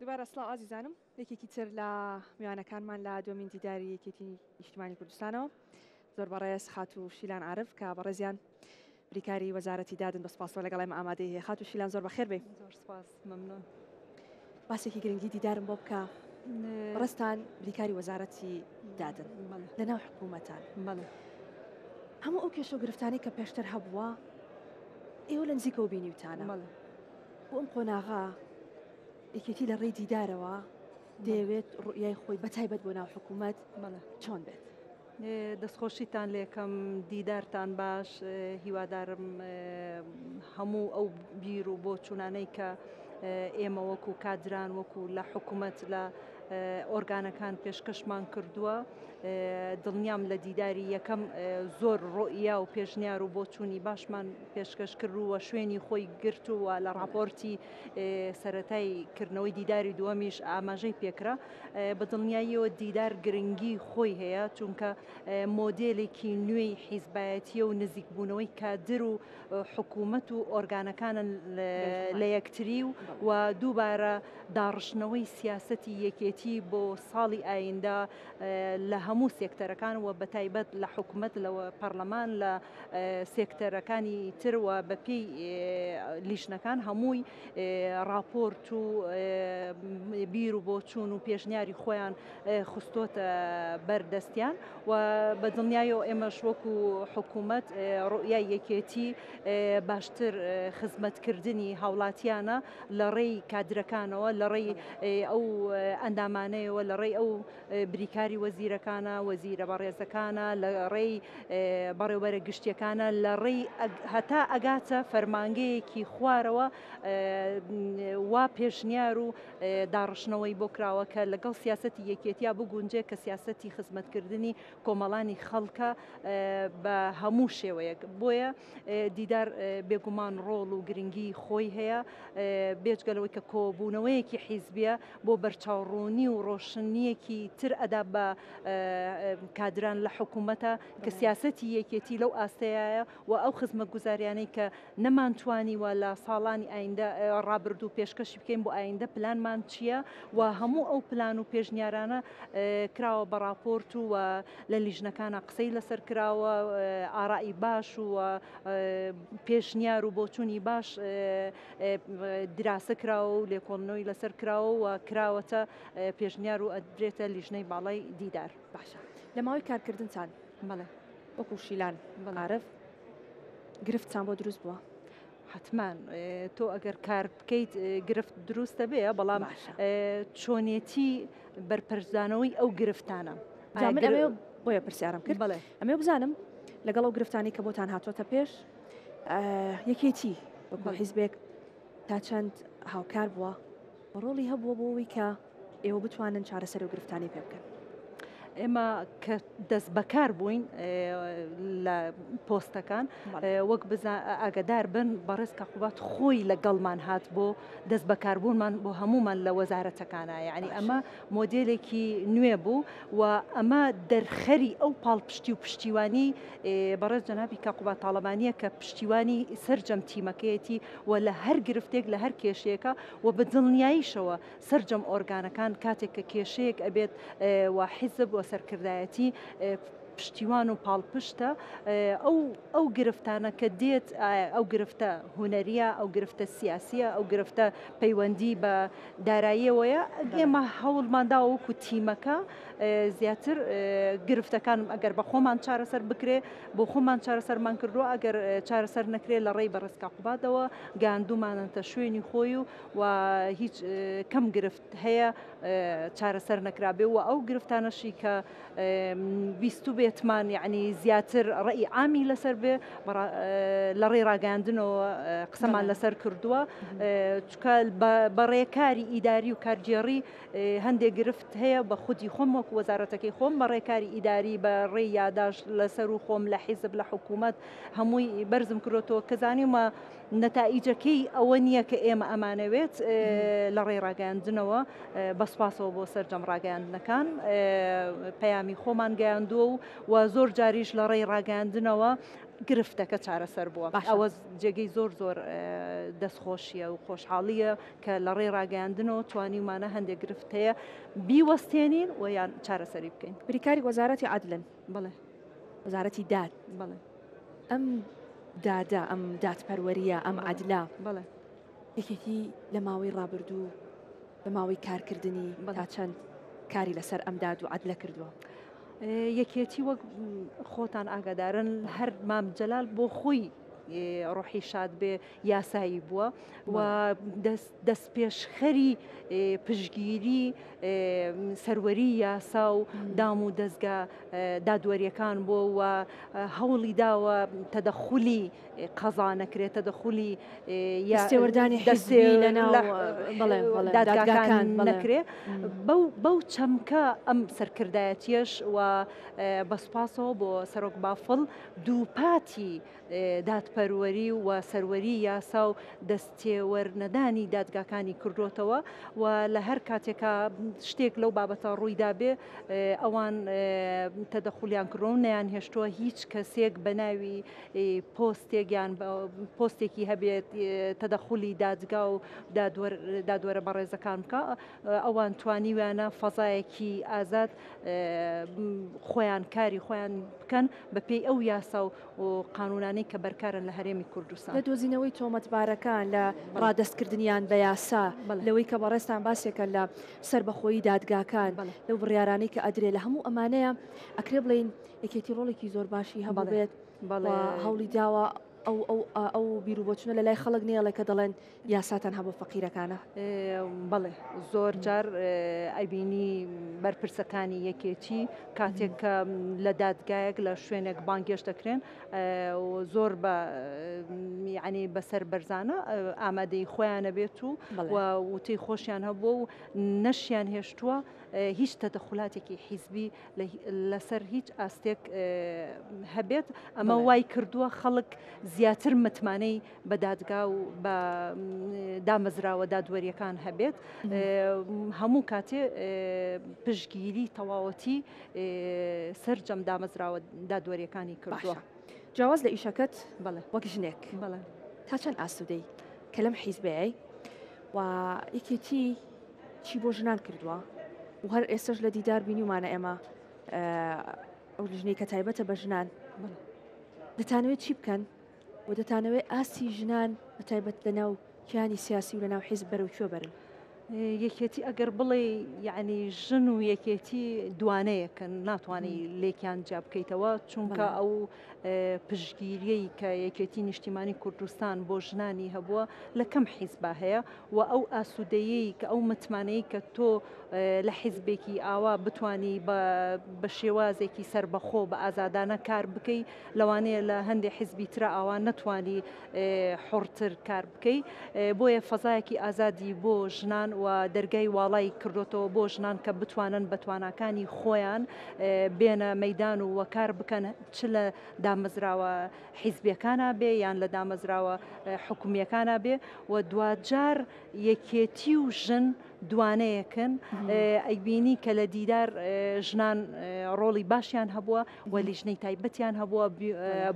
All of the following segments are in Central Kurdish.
دووبارە سڵاو ئازیزانم، یەکێکی تر لە میوانەکانمان لە دووەمین دیداری یەکێتی نیشتیمانی کوردستانەوە زۆر بەڕێز خاتوو شیلان عارف کە بەڕێزیان بریکاری وەزارەتی دادن بە سپاسەوە لەگەڵ ئێمە ئامادەی هەیە. خاتوو شیلان زۆر بەخێر بێی. زۆر سپاس، مەمنون. باسێکی گرنگی دیدارم بۆ بکە. بەڕێزتان بریکاری وەزارەتی دادن لەناو حکوومەتان. بەڵێ. هەموو ئەو کێشە و گرفتانەی کە پێشتر هەبووە ئێوە لە نزیکەوە بینیوتانە. بەڵێ. بۆ ئەم قۆناغە یەکێتی لە ڕێی دیدارەوە دەیەوێت ڕوئیای خۆی بە تایبەت بۆ ناو حکوومەت چۆن بێت؟ دەستخۆشیتان لێکەم دیدارتان باش هیوادارم هەموو ئەو بیر و بۆچوونانەی کە ئێمە وەکو کادران وەکو لە حکوومەت لە ئۆرگانەکان پێشکەشمان کردووە دڵنیام لە دیداری یەکەم زۆر ڕۆئیا و پێشنیار و بۆچوونی باشمان پێشکەش کرد و شوێنی خۆی گرت و لە ڕاپۆرتی سەرەتای کردنەوەی دیداری دووەمیش ئاماژەی پێکرا. بە دڵنیاییەوە دیدار گرنگی خۆی هەیە، چونکە مۆدێلێکی نوێی حیزبایەتیە و نزیکبوونەوەی کادر و حکوومەت و ئۆرگانەکانن لە یەکتری و دووبارە داڕشتنەوەی سیاسەتی یەکێتی بۆ ساڵی ئایندە لە هەموو سێکتەرەکان و بەتایبەت لە حکومەت لە پەرلەمان لە سێکتەرەکانی تر و بەپێی لیژنەکان هەمووی ڕاپۆرت و بیر و بۆچوون و پێشنیاری خۆیان خستۆتە بەر دەستیان و بە دڵنیایەوە ئێمەش وەکو حکوومەت ڕوئیای یەکێتی باشتر خزمەتکردنی هاوڵاتیانە لە ڕێی کادرەکانەوە لە ڕێی ئەو ئەندامانەیەوە لە ڕێی ئەو بریکاری وەزیرەکانە، وەزیرە بەڕێزەکانە، لە ڕێی بەڕێوبەرە گشتیەکانە، لە ڕێی هەتا ئەگاتە فەرمانگەیەکی خوارەوە وا پێشنیار و داڕشتنەوەی بۆ کراوە کە لەگەڵ سیاسەتی یەکێتیا بگونجێ کە سیاسەتی خزمەتکردنی کۆمەڵانی خەڵکە بە هەموو شێوەیەک. بۆیە دیدار بێگومان ڕۆڵ و گرنگی خۆی هەیە، بێجگە لەوەی کە کۆبوونەوەیەکی حیزبیە بۆ بەرچاوڕوونی و ڕۆشنییەکی تر ئەدا بە کادران لە حکوومەتە کە سیاسەتی یەکێتی لەو ئاستەیایە و ئەو خزمەتگوزاریانەی کە نەمانتوانیوە لە ساڵانی ئایندە ڕابردوو پێشکەشی بکەین بۆ ئایندە پلانمان چییە و هەموو ئەو پلان و پێشنیارانە کراوە بە ڕاپۆرت و لە لیژنەکانە قسەی لەسەر کراوە ئارائی باش و پێشنیار و بۆچوونی باش دراسە کراوە و لێکۆڵنەوەی لەسەر کراوە و کراوەتە پێشنیار و ئەدرێتە لیژنەی باڵای دیدار. باشە لە ماوەی کارکردنتان بەڵێ. وەکو شیلان عارف گرفتتان بۆ دروست بووە؟ حەتمان تۆ ئەگەر کار بکەیت گرفت دروست دەبێ بەڵام چۆنێتی بەرپەرچدانەوەی ئەو گرفتانە. جا من ئەمەوێ بۆیە پرسیارم کرد بەڵێ. ئەمەوێ بزانم لەگەڵ ئەو گرفتانەی کە بۆتان هاتۆتە پێش یەکێتی وەکو حیزبێک تا چەند هاوکار بووە و ڕۆڵی هەبووە بۆ ئەوەی کە ئێوە بتوانن چارەسەر و گرفتانی پێ بکەن؟ ئێمە کە دەست بەکار بووین لە پۆستەکان وەک ئاگدار بن بەڕێز کاقوبات خۆی لەگەڵمان هات بۆ دەست بەکاربوونمان بۆ هەمومان لە وەزارەتەکانە یعنی ئەمە مۆدێلێکی نوێ بوو و ئەمە دەرخەری ئەو پاڵپشتی و پشتیوانی بەڕێز جەنابی کاک قوباد تاڵەبانییە کە پشتیوانی سەرجەم تیمەکەیەتی و لە هەر گرفتێک لە هەر کێشەیەکە و بە دڵنیاییشەوە سەرجەم ئۆرگانەکان کاتێک کە کێشەیەک ئەبێت و حیزب و سەرکردایەتی پشتیوان و پاڵپشتە ئەو ئەو گرفتانە کە دێت ئەو گرفتە هونەریە ئەو گرفتە سیاسیە ئەو گرفتە پەیوەندی بە داراییەوەیە ئێمە هەوڵمان داوە وەکو تیمەکە زیاتر گرفتەکان ئەگەر بە خۆمان چارەسەر بکرێ بۆ خۆمان چارەسەرمان کردووە ئەگەر چارەسەر نەکرێت لە ڕێی بەڕێز کاک قوبادەوە گەیاندوومانەتە شوێنی خۆی و و هیچ کەم گرفت هەیە چارەسەر نەکرابێ و ئەو گرفتانەشی کە ویستوبێتمان یەعنی زیاتر ڕەئی عامی لەسەر بێ لە ڕێی ڕاگەیاندنەوە قسەمان لەسەر کردووە چکە بە ڕێکاری ئیداری و کارگێڕی هەندێک گرفت هەیە بە خودی خۆم وەک وەزارەتەکەی خۆم بە ڕێکاری ئیداری بە ڕێی یاداشت لەسەر و خۆم لە حیزب لە حکوومەت هەمووی بەرزم کرۆتەوە کە زانیومە. نەتائیجەکەی ئەوە نییە کە ئێمە ئەمانەوێت لە ڕێی ڕاگەیاندنەوە بە سوپاسەوە بۆ سەرجەم ڕاگەیاندنەکان پەیامی خۆمان گەیاندووە و و زۆر جاریش لە ڕێی ڕاگەیاندنەوە گرفتەکە چارەسەر بووە. ئەوە جێگەی زۆر زۆر دەستخۆشیە و خۆشحاڵیە کە لە ڕێی ڕاگەیاندنەوە توانیومانە هەندێک گرفت هەیە بیوەستێنین و یان چارەسەری بکەین. بریکاری وەزارەتی عەدلن. بەڵێ. وەزارەتی داد. بەڵێ. ئەم دادە، ئەم دادپەروەرییە، ئەم عەدلە. بەڵێ. یەکێتی لە ماوەی ڕابردوو، لە ماوەی کارکردنی تا چەند کاری لەسەر ئەم داد و عەدلە کردووە؟ یەکێتی وەک خۆتان ئاگادارن هەر مام جەلال بۆ خۆی ڕۆحی شاد بێ یاسایی بووە و دەستپێشخەری پشتگیری سەروەری یاسا و دام و دەزگا دادوەریەکان بووە و هەوڵی داوە تەدەخولی قەزا نەکرێت، تەدەخولی دەستێوەردانی حیزبی لەناو دادگاکان نەکرێ. بەو چەمکە ئەم سەرکردایەتیەش و بە سوپاسەوە بۆ سەرۆک بافڵ دووپاتی دادپەروەری و سەروەری یاسا و دەستتێوەرنەدانی دادگاکانی کردۆتەوە و لە هەر کاتێکا شتێک لەو بابەتە ڕوویدابێ ئەوان تەدەخولیان کردووە و نەیانهێشتووە هیچ کەسێک بە ناوی پۆستێک یان پۆستێکی هەبێت تەدەخولی دادگا و دادوەرە بەڕێزەکان بکە ئەوان توانیویانە فەزایەکی ئازاد خۆیان کاری خۆیان بکەن بەپێی ئەو یاسا و و قانوونانەی کە بەرکارن لە هەرێمی کوردستان. لە دۆزینەوەی تۆمەتبارەکان، لە ڕادەستکردنیان بە یاسا، لەوەی کە بەڕێزتان باسێکە لە سەربەخۆیی دادگاکان، لەو بڕیارانەی کە ئەدرێ، لە هەموو ئەمانەیە ئەکرێ بڵێین یەکێتی ڕۆڵێکی زۆر باشی هەبووبێت و هەوڵی داوە ئەو ئەو ئەو بیروبۆچوونە لە لای خەڵک نەیەڵێ کە دەڵێن یاسا تەنها بۆ فەقیرەکانە؟ بەڵێ زۆر جار ئەبینی بەرپرسەکانی یەکێتی کاتێک کە لە دادگایەک لە شوێنێک بانگێش دەکرێن زۆر بە یعنی بەسەر بەرزانە ئامادەی خۆیانە بێت و وتەی خۆشیان هەبووە و نەشیان هێشتووە هیچ تەدەخولاتێکی حیزبی لەسەر هیچ ئاستێک هەبێت ئەمە وای کردووە خەڵک زیاتر متمانەی بە دادگا و بە دامەزراوە دادوەریەکان هەبێت هەموو کاتێ پشتگیری تەواوەتی سەرجەم دامەزراوە دادوەریەکانی کردووە. جیاواز لە ئیشەکەت بەڵێ وەک ژنێک بەڵێ تا چەند ئاسوودەی کە لەم حیزبەیەی و یەکێتی چی بۆ ژنان کردووە و هەر ئێستش لە دیدار بینیومانە ئێمە ئەو لیژنەی کە تایبەتە بە ژنان دەتانەوێت چی بکەن و دەتانەوێت ئاستی ژنان بە تایبەت لە ناو کیانی سیاسی و لە ناو حیزب بەرەو کوێ بەرن؟ یەکێتی ئەگەر بڵێی یعنی ژن و یەکێتی دوانەیەکن ناتوانانی لێکیان جیا بکەیتەوە چونکە ئەو پشتگیریەی کە یەکێتی نیشتیمانی کوردستان بۆ ژنانی هەبووە لە کەم حیزبا هەیە و ئەو ئاسوودەیەی کە ئەو متمانەی کە تۆ لە حیزبێکی ئاوا بتانی بە شێوازێکی سربەخۆ بە ئازادانە کار بکەی لەوانەیە لە هەندێ حیزبی ترا ئاوا نەتوانی حوڕتر کار بکەی بۆیە فەزایەکی ئازادی بۆ ژنان و دەرگای واڵای کردۆتەوە بۆ ژنان کە بتوانن بە تواناکانی خۆیان بێنە مەیدان و وەکار بکەن چ لە دامەزراوە حیزبیەکانا بێ یان لە دامەزراوە حکومیەکانا بێ و دواجار یەکێتی و ژن دوانەیەکن ئەیبینی کە لە دیدار ژنان ڕۆڵی باشیان هەبووە و لیژنەی تایبەتیان هەبووە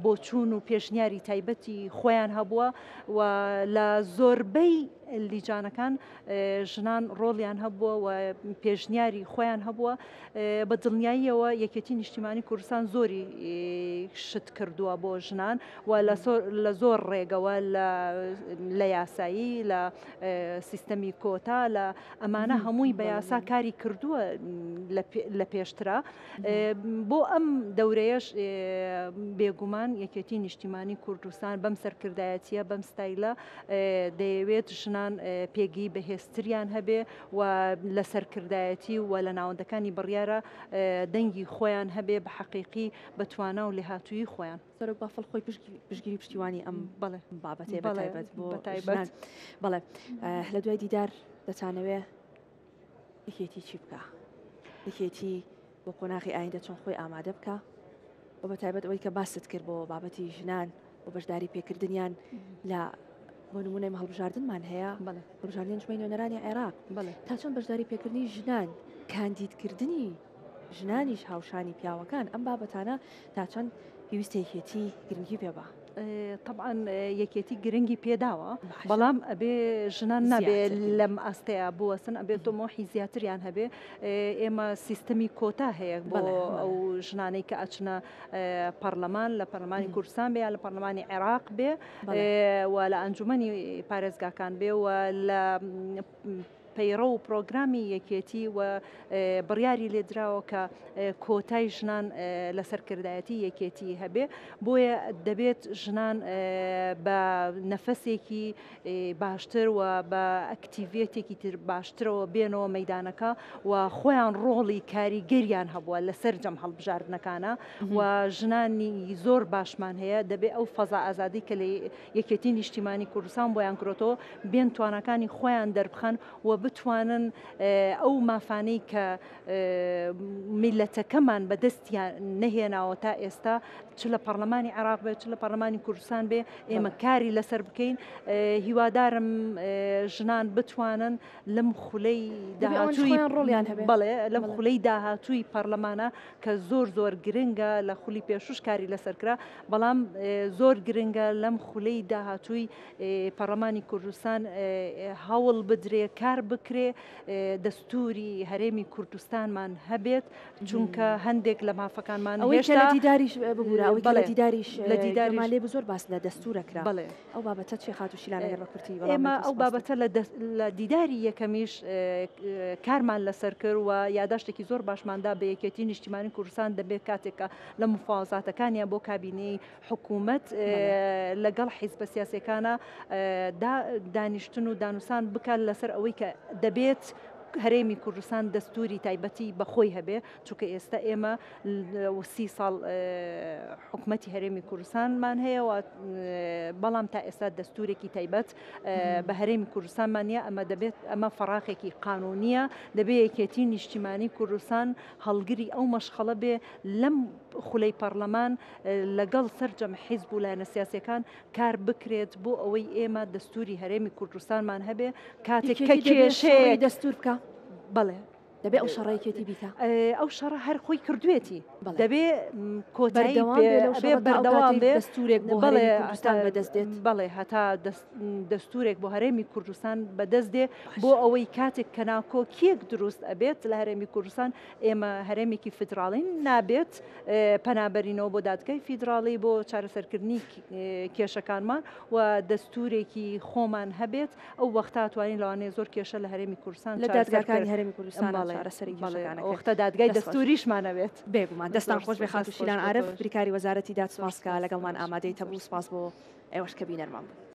بۆچوون و پێشنیاری تایبەتی خۆیان هەبووە و لە زۆربەی لیجانەکان ژنان ڕۆڵیان هەبووە و پێشنیاری خۆیان هەبووە بە دڵنیاییەوە یەکێتی نیشتیمانی کوردستان زۆری شت کردووە بۆ ژنان و لە زۆر ڕێگەوە لە یاسایی لە سیستەمی کۆتا لە ئەمانە هەمووی بە یاسا کاری کردووە لە پێشترا بۆ ئەم دەورەیەش بێگومان یەکێتی نیشتیمانی کوردستان بەم سەرکردایەتیە بەم ستایلە دەیەوێت ژنان پێگەی بەهێزتریان هەبێ و لە سەرکردایەتی و لە ناوەندەکانی بڕیارە دەنگی خۆیان هەبێ بە حەقیقی بە توانا و لێهاتوویی خۆیان. سەرۆک بافڵ خۆی پشتگیری پشتیوانی ئەم بابەتەیە بە تایبەت بۆ ژنان. بەڵێ لە دوای دیدار دەتانەوێ یەکێتی چی بکا؟ یەکێتی بۆ قۆناغی ئایندە چۆن خۆی ئامادە بکا؟ و بە تایبەت ئەوەی کە باست کرد بۆ بابەتی ژنان و بەشداری پێکردنیان لە بۆ نموونە ئێمە هەڵبژاردنمان هەیە، هەڵبژاردنی ئەنجومەنی نوێنەرانی عێراق، تا چەند بەشداری پێکردنی ژنان، کاندیدکردنی ژنانیش هاوشانی پیاوەکان، ئەم بابەتانە تا چەند پێویستە یەکێتی گرنگی پێ با؟ تەبعەن یەکێتی گرنگی پێداوە، بەڵام ئەبێ ژنان نابێ لەم ئاستەیا بوەستن، ئەبێ تموحی زیاتریان هەبێ. ئێمە سیستەمی کۆتا هەیە بۆ ئەو ژنانەی کە ئەچنە پەرلەمان، لە پەرلەمانی کوردستان بێ یان لە پەرلەمانی عێراق بێ و لە ئەنجومەنی پارێزگاکان بێ و لە پەیڕەو و پرۆگرامی یەکێتی و بڕیاری لێدراوە کە کۆتای ژنان لە سەرکردایەتی یەکێتی هەبێ، بۆیە دەبێت ژنان بە نەفەسێکی باشتر و بە ئەکتیڤێتێکی تر باشترەوە بێنەوە مەیدانەکە و خۆیان ڕۆڵی کاریگەریان هەبووە لە سەرجەم هەڵبژاردنەکانە و ژنانی زۆر باشمان هەیە، دەبێ ئەو فەزا ئازادی کە لە یەکێتی نیشتیمانی کوردستان بۆیان کرۆتەوە بێن تواناکانی خۆیان دەربخەن و بتوانن ئەو مافانەی کە میللەتەکەمان بەدەستیان نەهێناوە تا ئێستا چ لە پەڕلەمانی عێراق بێ چ لە پەڕلەمانی کوردستان بێ ئێمە کاری لەسەر بکەین. هیوادارم ژنان بتوانن لەم خولەی داهاتووی ڕۆڵیان هەبێ. بەڵێ لەم خولەی داهاتووی پەڕلەمانە کە زۆر زۆر گرنگە، لە خولی پێشوش کاری لەسەر کرا، بەڵام زۆر گرنگە لەم خولەی داهاتووی پەڕلەمانی کوردستان هەوڵ بدرێ کار بکرێ دەستوری هەرێمی کوردستانمان هەبێت، چونکە هەندێک لە مافەکانمان ئەوەی کە لە دیداریش ببورە ئەوەی کە لە دیداریش لە دیداری لێ زۆر باس لە دەستورە کرا. بەڵێ. ئەو بابەتە چیە خاتوو شیلان ئەگەر بە کورتی وەڵام ئێمە ئەو بابەتە لە دیداری یەکەمیش کارمان لەسەر کرد و یاداشتێکی زۆر باشمان دا بە یەکێتی نیشتیمانی کوردستان، دەبێت کاتێک کە لە مفاوەزاتەکانیان بۆ کابینەی حکوومەت لەگەڵ حیزبە سیاسیەکانە دانیشتن و دانوسان بکات لەسەر ئەوەی کە دەبێت هەرێمی کوردستان دەستوری تایبەتی بەخۆی هەبێ، چونکە ئێستا ئێمە 30 ساڵ حکومەتی هەرێمی کوردستانمان هەیە و بەڵام تا ئێستا دەستورێکی تایبەت بە هەرێمی کوردستانمان نییە. ئەمە دەبێت ئەمە فەراخێکی قانونیە، دەبێ یەکێتی نیشتیمانی کوردستان هەڵگری ئەو مەشخەڵە بێ لەم خولەی پەڕلەمان لەگەڵ سەرجەم حیزب و لایەنە سیاسیەکان کار بکرێت بۆ ئەوەی ئێمە دەستوری هەرێمی کوردستانمان هەبێ کاتێک کە کێشەیەک دەستور بکە. بەڵێ. دەبێ ئەو شەڕە یەکێتی بیکا. ئەو شەڕە هەر خۆی کردوێتی. دەبێ کۆتایی پێ ئەبێ بەردەوام بێ دەستورێک بۆ هەرێمی کوردستان بەدەست دێت. بەڵێ هەتا دەستورێک بۆ هەرێمی کوردستان بەدەست دێ بۆ ئەوەی کاتێک کە ناکۆکیەک دروست ئەبێت لە هەرێمی کوردستان ئێمە هەرێمێکی فیدراڵین نابێت پەنا بەرینەوە بۆ دادگای فیدراڵی بۆ چارەسەرکردنی کێشەکانمان و دەستورێکی خۆمان هەبێت ئەو وەختە توانین لەوانەیە زۆر کێشە لە هەرێمی کوردستان لە دادگاکانی هەرێمی کوردستان چارەسەری کێشەکان ئەو وەختە دادگای دەستوریشمان هەبێت. بێگومان دەستان خۆش بێ خاتوو شیلان عارف بریکاری وەزارەتی داد سوپاس کە لەگەڵمان ئامادەی تەبوو سوپاس بۆ ئێوەش کە بینەرمان بوون.